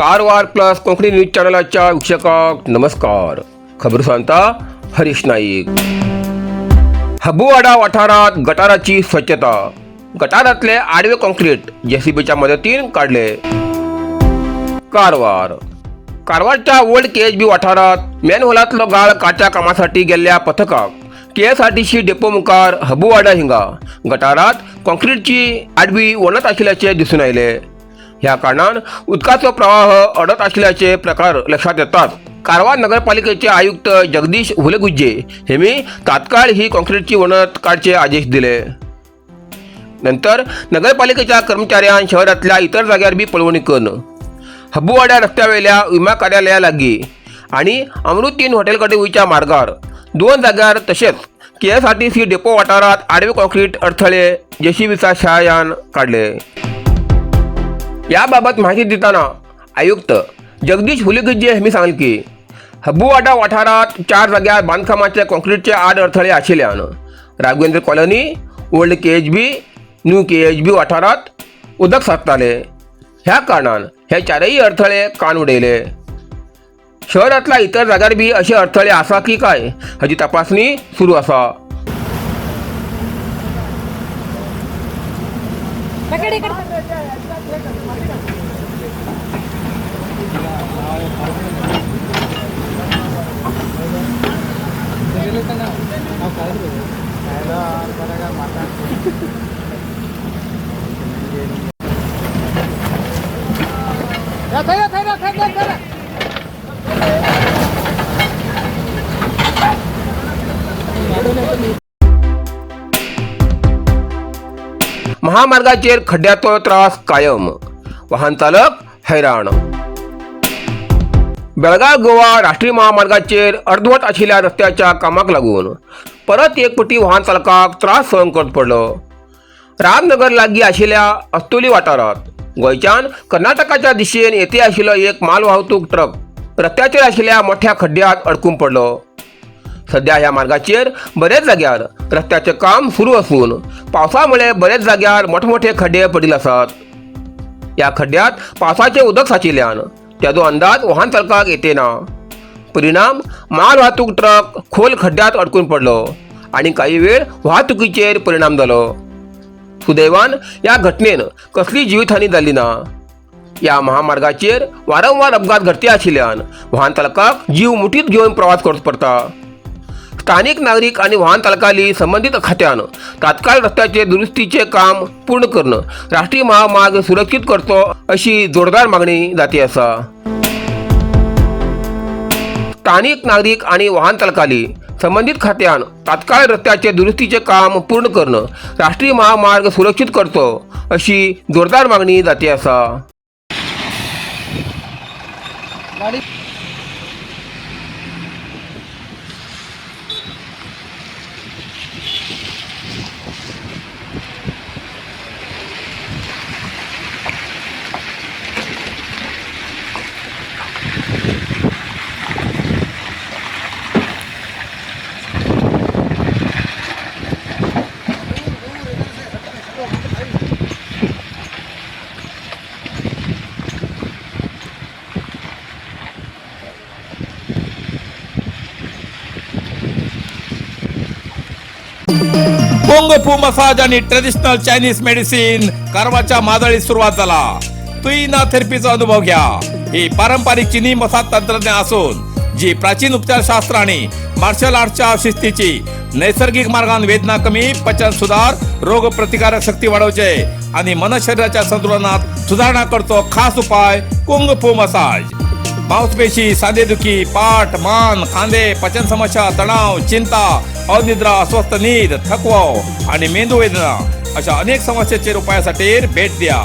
Karwar plus Konkani news चॅनलाच्या वीक्षकांक नमस्कार. खबर सांगता हरीश नाईक. हबुवाडा वाठारात गटाराची स्वच्छता. गटारातले आडवे कॉन्क्रीट जेसीबीच्या मदतीन काढले. कारवार. कारवारच्या ओल्ड केएचबी वाठारात मॅनहोलातलो गाळ काडच्या कामासाठी गेल्ल्या पथकाक केएसआरटीसी डेपो मुखार हबुवाडा हिंगा गटारात कॉन्क्रीटची आडवी वणत आशिल्ल्याचे दिसून आयले. ह्या कारणान उदकाचो प्रवाह अडत आशिल्ल्याचे प्रकार लक्षात येतात. कारवार नगरपालिकेचे आयुक्त जगदीश हुलगुज्जे हेमी तात्काळ ही कॉन्क्रीटची वणत काडचे आदेश दिले. नंतर नगरपालिकेच्या कर्मचाऱ्यान शहरातल्या इतर जाग्यार बी पळोवणी करून हब्बुवाड्या रस्त्यावेल्या विमा कार्यालया लागीं आणि अमृतीन हॉटेल कडेन वयच्या मार्गार दोन जाग्यार तशेंच केएसआरटीसी डेपो वाठारात आडवे कॉन्क्रीट अडथळे जेसीबीच्या सहाय्यान काडले. या बाबत माहिती दिताना आयुक्त जगदीश हुलिगुज्जे यांनी सांगलें की हब्बुवाडा वाठारात चार जाग्यार बांदकामाचे कॉन्क्रीटचे आड अडथळे आशिल्ल्यान Raghavendra colony, old KHB, new KHB वाठारात उदक साचताले. ह्या कारणान हे चारही अडथळे कान उडयले. शहरातल्या इतर जाग्यार बी असे अडथळे आसा की काय हाची तपासणी सुरू आसा. पकड इकडे. महामार्गाचेर खड्ड्याचो त्रास कायम, वाहन चालक हैराण. बेळगाव गोवा राष्ट्रीय महामार्गाचेर अर्दवट आशिल्ल्या रस्त्याच्या कामाक लागून परत एक पटी वाहन चालकाक त्रास सहन करचो पडलो. रामनगर लागीं आशिल्ल्या अस्तोली वाठारांत गोंयच्यान कर्नाटकाच्या दिशेन येते आशिल्लो एक माल वाहतूक ट्रक रस्त्याचेर आशिल्ल्या मोठ्या खड्ड्यांत अडकून पडलो. सध्या ह्या मार्गाचेर बरेच जाग्यार रस्त्याचें काम सुरू आसून पावसा मुळे बरेच जाग्यार मोठमोठे खड्डे पडिल्ले आसात. ह्या खड्ड्यांत पावसाचें उदक सांचिल्ल्यान तेजो अंदाज वाहन चालकाक येते ना. परिणाम, माल वाहतूक ट्रक खोल खड्ड्यांत अडकून पडलो आनी काही वेळ वाहतुकीचेर परिणाम जालो. सुदैवान ह्या घटनेन कसली जिवीतहानी जाली ना. ह्या महामार्गाचेर वारंवार अपघात घडते आशिल्ल्यान वाहन चालकाक जीव मुठीत घेवन प्रवास करचो पडटा. स्थानिक नागरीक आणि वाहन चालकांनी संबंधित खात्यान तात्काळ रस्त्याचे दुरुस्तीचे काम पूर्ण करणं राष्ट्रीय महामार्ग सुरक्षित करचो अशी जोरदार मागणी जाती आसा. स्थानिक नागरीक आणि वाहन चालकांनी संबंधित खात्यान तात्काळ रस्त्याचे दुरुस्तीचे काम पूर्ण करणं राष्ट्रीय महामार्ग सुरक्षित करचो अशी जोरदार मागणी जाती आसा. गाडी. कुंग फू मसाज आणि ट्रेडिशनल चायनीज मेडिसिन कारवारच्या मादळीत सुरुवात झाला. तुईना थेरपीचा अनुभव घ्या. ही पारंपरिक चिनी मसाज तंत्रज्ञान असून जी प्राचीन उपचारशास्त्र आणि मार्शल आर्टच्या शिस्तीची नैसर्गिक मार्गान वेदना कमी, पचन सुधार, रोग प्रतिकारक शक्ती वाढवचे आणि मन शरीराच्या संतुलनात सुधारणा करतो खास उपाय कुंग फू मसाज. मांसपेशी, सांधेदुखी, पाठ, मान, खांदे, पचन समस्या, तणाव, चिंता, अनिद्रा, अस्वस्थ नीद, थकवा आणि मेंदू वेदना अशा अनेक समस्येचेर उपायासाठी भेट द्या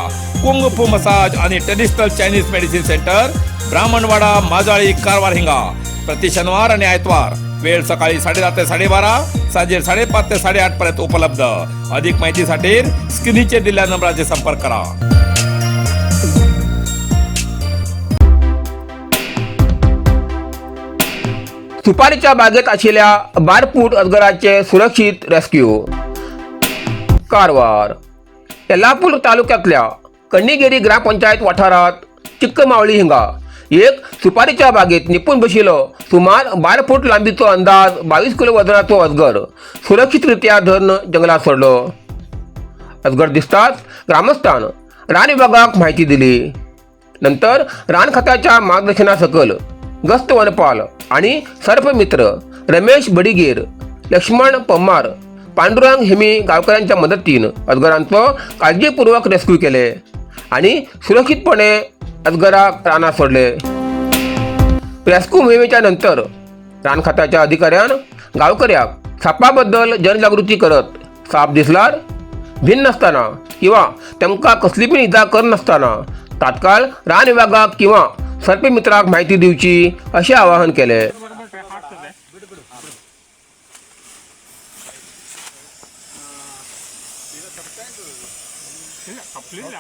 कुंग फू मसाज आणि traditional Chinese medicine centre, Brahmanwada, Majali, Karwar हिंगा. प्रति शनिवार आणि आयतवार वेळ सकाळी 10:30 ते 12:30, सांजे 5:30 ते 8:30 पर्यंत उपलब्ध. अधिक माहितीसाठी स्क्रीनचे दिलेल्या नंबराचे संपर्क करा. सुपारीच्या बागेत आशिल्ल्या बारपूट अजगराचे सुरक्षीत रेस्क्यू. कारवार, येल्लापूर तालुक्यातल्या कण्णिगेरी ग्रामपंचायत वाठारात चिक्कमावळी हिंगा एक सुपारीच्या बागेत निपून बशिल्लो सुमार 12 फूट लांबीचो अंदाज 22 किलो वजनाचो अजगर सुरक्षितरित्या धरून जंगलात सोडलो. अजगर दिसताच ग्रामस्थान रान विभागाक माहिती दिली. नंतर रान खात्याच्या मार्गदर्शनासकल गस्त वनपाल आणि सर्पमित्र रमेश बडीगेर, लक्ष्मण पम्मार, पांडुरंग हेमी गावकऱ्यांच्या मदतीन अजगरांचो काळजीपूर्वक रेस्क्यू केले आणि सुरक्षितपणे अजगराक रानात सोडले. रेस्क्यू मोहिमेच्या नंतर रान खात्याच्या अधिकाऱ्यान गावकऱ्याक सापाबद्दल जनजागृती करत साप दिसल्यार भिन्न नासतना किंवा तांकां कसली बी इजा करनासतना तात्काळ रान विभागाक किंवा सर्पमित्राक माहिती दिवची अशें आवाहन केले. ತಪ್ಪಲಿಲ್ಲ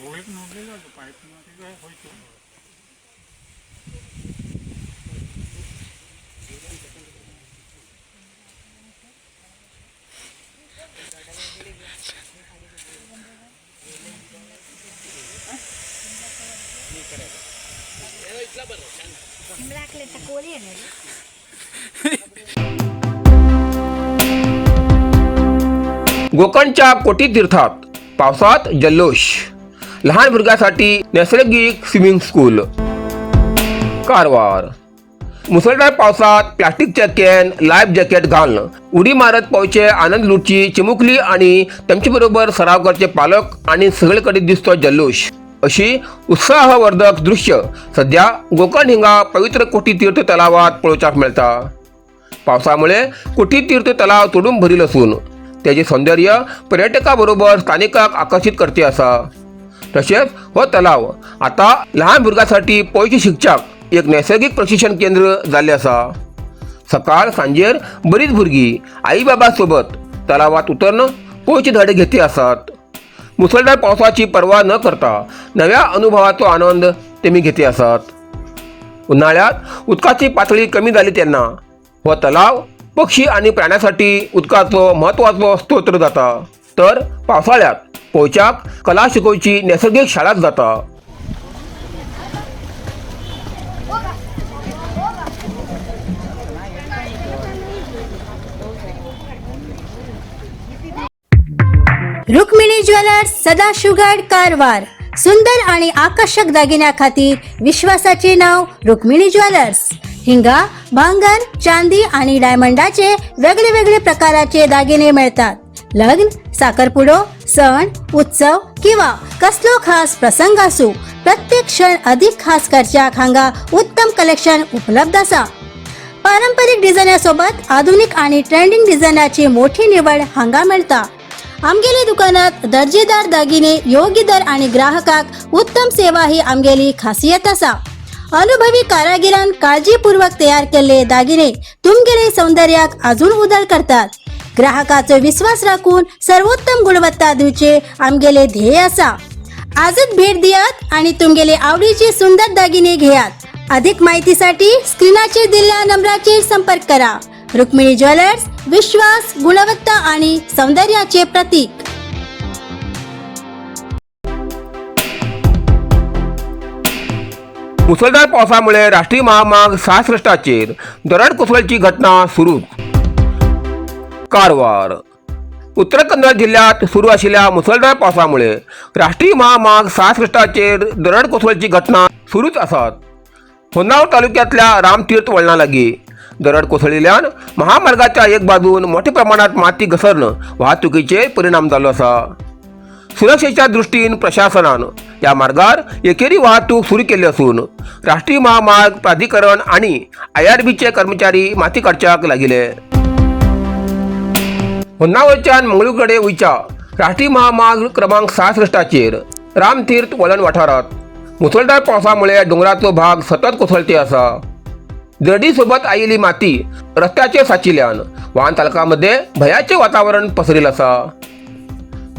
ಹೋಗ್ಲಿಕ್ಕೆ ನೋಡಲಿಲ್ಲ ಅದು ಪೈಪ್ ಹೋಯ್ತು. गोकर्णच्या कोटी तीर्थात पावसात जल्लोष, लहान भुरग्यांसाठी नैसर्गिक स्विमिंग स्कूल. कारवार मुसळधार पावसात प्लास्टिकचे can, life jacket घालून उडी मारत पोवचे आनंद लुटची चिमुकली आणि त्यांचे बरोबर सराव करचे पालक आणि सगळीकडे दिसतो जल्लोष, अशी उत्साहवर्धक दृश्य सध्या गोकर्ण हिंगा पवित्र कोटी तीर्थ तलावात पळोवच्याक मेळटा. पावसामुळे कोटी तीर्थ तलाव तोडून भरील असून त्याचे सौंदर्य पर्यटकाबरोबर स्थानिकांक आकर्षित करते आसा. तशेंच हो तलाव आता लहान भुरग्यांसाठी पोयचे शिकच्याक एक नैसर्गिक प्रशिक्षण केंद्र जाल्लें आसा. सकाळ सांजेर बरीच भुरगीं आई बाबा सोबत तलावात उतरून पोयचे धडे घेते आसात. मुसळधार पावसाची पर्वा न करता नव्या अनुभवाचो आनंद तेमी घेते आसात. उन्हाळ्यात उदकाची पातळी कमी जाली तेन्ना हो तलाव पक्षी आणि प्राण्यासाठी उदकाचो म्हत्वाचो स्त्रोत जाता, तर पावसाळ्यात पोवच्याक कला शिकोवची नैसर्गिक शाळाच जाता. रुक्मिणी ज्वेलर्स, सदाशिवगड, कारवार. सुंदर आणि आकर्षक दागिन्याखातीर विश्वासाचे नाव रुक्मिणी ज्वेलर्स. हिंगा भांगर, चांदी आणि डायमंडाचे वेगळे वेगळे प्रकाराचे दागिने मिळतात. लग्न, साखरपुडो, सण उत्सव किंवा कसलो खास प्रसंग असू, प्रत्येक क्षण अधिक खास करच्याक हांगा उत्तम कलेक्शन उपलब्ध आसा. पारंपरिक डिझायनासोबत आधुनिक आणि ट्रेंडिंग डिझायनाची मोठी निवड हांगा मेळटा. आमगेले दुकानात दर्जेदार दागिने योग्य दर आणि ग्राहकाक उत्तम सेवा ही आमगेली खासियत आसा. अनुभवी कारागिरान काळजीपूर्वक तयार केल्ले दागिने तुमगेले सौंदर्याक अजून उदळ करतात. ग्राहकाचो विश्वास राखून सर्वोत्तम गुणवत्ता दिवचे आमगेले ध्येय आसा. आजच भेट दियात आणि तुमगेले आवडीचे सुंदर दागिने घेयात. अधिक माहितीसाठी स्क्रीनाचेर दिल्ल्या नंबराचेर संपर्क करा. रुक्मिणी ज्वेलर्स, विश्वास, गुणवत्ता आणि सौंदर्याचे प्रतीक. मुसळधार पावसामुळे राष्ट्रीय महामार्ग 66चेर दरड कोसळची घटना सुरूच. कारवार उत्तर कन्नड जिल्ह्यात सुरू आशिल्ल्या मुसळधार पावसामुळे राष्ट्रीय महामार्ग 66चेर दरड कोसळची घटना सुरूच आसात. होन्नावर तालुक्यातल्या रामतीर्थ वळणा लागीं दरड कोसळिल्ल्यान महामार्गाच्या एक बाजून मोठ्या प्रमाणात माती घसरून वाहतुकीचेर परिणाम जाल्लो आसा. सुरक्षेच्या दृष्टीन प्रशासनान ह्या मार्गार एकेरी वाहतूक सुरू केल्ली असून राष्ट्रीय महामार्ग प्राधिकरण आणि आयआरबीचे कर्मचारी माती काडच्याक लागिले. होन्नावरच्यान मंगळूरकडे वयच्या राष्ट्रीय महामार्ग क्रमांक 66चेर रामतीर्थ वळण वाठारात मुसळधार पावसामुळे दोंगराचो भाग सतत कोसळते आसा. दरडी सोबत आयिल्ली माती रस्त्याचेर साचिल्ल्यान वाहन चालकां भयाचे वातावरण पसरिल्लें आसा.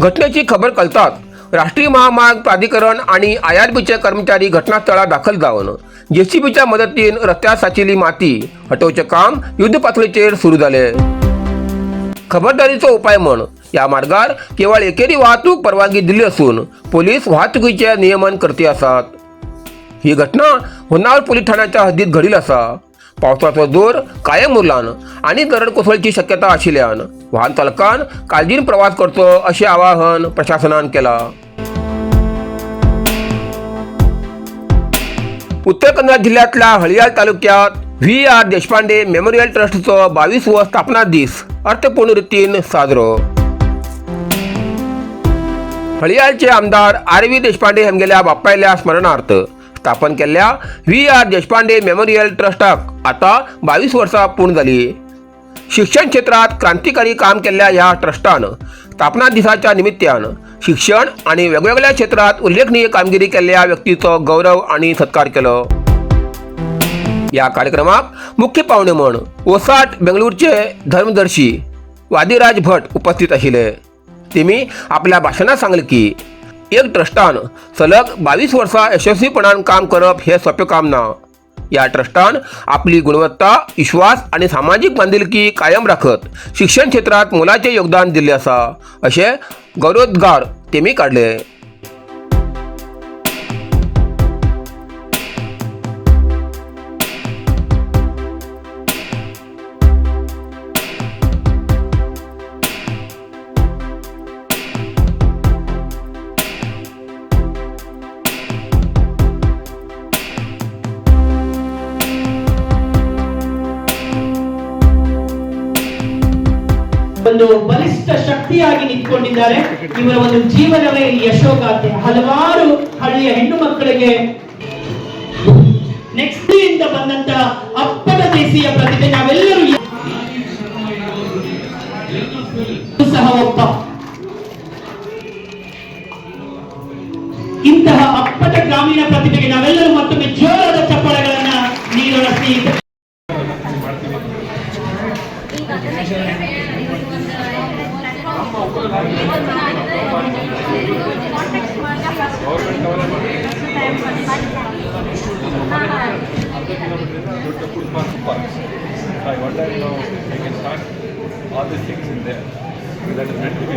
घटनेची खबर कळताच राष्ट्रीय महामार्ग प्राधिकरण आणि आयआरबीचे कर्मचारी घटनास्थळार दाखल जावन जेसीबीच्या मदतीन रस्त्यार साचिल्ली माती हटोवचें काम युद्ध पातळीचेर सुरू जालें. खबरदारीचो उपाय म्हण ह्या मार्गार केवळ एकेरी वाहतूक परवानगी दिल्ली असून पोलीस वाहतुकीचे नियमन करती आसात. ही घटना होन्नावर पोलीस ठाण्याच्या हद्दीत घडील आसा. पावसाचो जोर कायम उरलान आनी दरड कोसळची शक्यता आशिल्ल्यान वाहन चालकान काळजीन प्रवास करचो अशें आवाहन प्रशासनान केलां. उत्तर कन्नड जिल्ह्यातल्या हळियाळ तालुक्यात व्ही आर देशपांडे मेमोरियल ट्रस्टचो 22वो स्थापना दीस अर्थपूर्ण रितीन साजरो. हळियाळचे आमदार आर व्ही देशपांडे हांगेल्या बापायल्या स्मरणार्थ स्थापन केल्ल्या व्ही आर देशपांडे मेमोरियल ट्रस्टाक आता 22 वर्सां पूर्ण जाली. शिक्षण क्षेत्रात क्रांतिकारी काम केल्ल्या ह्या ट्रस्टान स्थापना दिसाच्या निमित्तान शिक्षण आणि वेगवेगळ्या क्षेत्रात उल्लेखनीय कामगिरी केल्ल्या व्यक्तीचो गौरव आणि सत्कार केलो. या कार्यक्रमाक मुख्य पाहुणे म्हण ओसाट बेंगळूरचे धर्मदर्शी वादिराज भट उपस्थित आशिल्ले. तेमी आपल्या भाशणात सांगले की एक ट्रस्टान सलग 22 वर्सां यशस्वीपणान काम करप हे सोंपें काम ना. या ट्रस्टान आपली गुणवत्ता, विश्वास आणि सामाजीक बांधिलकी कायम राखत शिक्षण क्षेत्रात मोलाचे योगदान दिल्ले आसा अशें गौरवोद्गार तेमी काडले. ಒಂದು ಬಲಿಷ್ಠ ಶಕ್ತಿಯಾಗಿ ನಿಂತ್ಕೊಂಡಿದ್ದಾರೆ. ಇವರ ಒಂದು ಜೀವನವೇ ಯಶೋಗಾಥೆ. ಹಲವಾರು ಹಳ್ಳಿಯ ಹೆಣ್ಣು ಮಕ್ಕಳಿಗೆ ನೆಕ್ಸ್ಟ್ ಇಂದ ಬಂದಂತ ಅಪ್ಪಟ ದೇಶೀಯ ಪ್ರತಿಭೆ. ನಾವೆಲ್ಲರೂ ಸಹ ಒಬ್ಬ ಇಂತಹ ಅಪ್ಪಟ ಗ್ರಾಮೀಣ ಪ್ರತಿಭೆಗೆ ನಾವೆಲ್ಲರೂ ಮತ್ತೊಮ್ಮೆ ಜೋರಾದ ಚಪ್ಪಾಳೆಗಳನ್ನ ನೀಡೋಣ ಸ್ನೇಹಿತರೆ. I wonder, you know, they can start all these things in there. That is meant to be.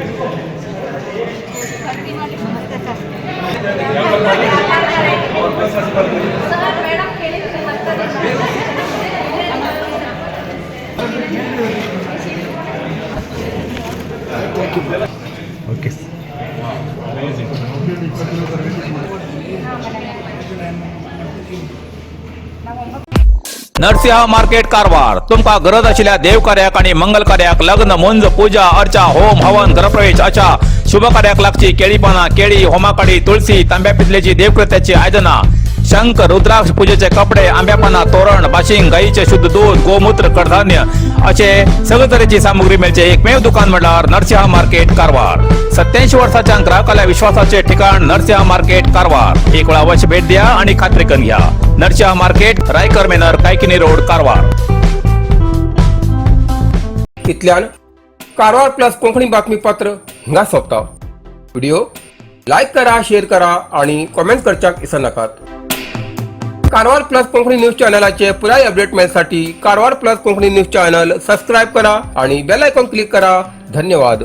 Narasimha market Karwar तुमका गरज आशिल्ल्या देवकार्याक आणि मंगल कार्याक, लग्न, मुंज, पूजा अर्चा, होम हवन, गृहप्रवेश अशा शुभ कार्याक लागची केळी पानां, केळी, होमाकाडी, तुळसी, तांब्या पितलेची देवकृत्याची आयदनां, शंख, रुद्राक्ष, पूजेचे कपडे, आंब्या पानां, तोरण, बाशिंग, गाईचे शुद्ध दूध, गोमूत्र, कडधान्य असे सगळे तरेची सामुग्री मेळचे एकमेव दुकान म्हळ्यार नरसिंहा मार्केट कारवार. 87 वर्षाच्या ग्राहकाला विश्वासाचे ठिकाण नरसिंहा मार्केट कारवार. एक वेळा अवश्य भेट द्या आणि खात्री करून घ्या. Narasimha market, Raikar manor, Kaikini road, Karwar. इतल्यान कारवार प्लस कोंकणी बातमीपत्र हिंगा सोंपता. व्हिडिओ लायक करा, शेअर करा आणि कॉमेंट करच्याक विसरनाकात. कारवार प्लस कोंकणी न्यूज चॅनलाचे पुराय update मेळसाठी Karwar plus Konkani news channel subscribe करा आणि बेल आयकॉन क्लिक करा. धन्यवाद.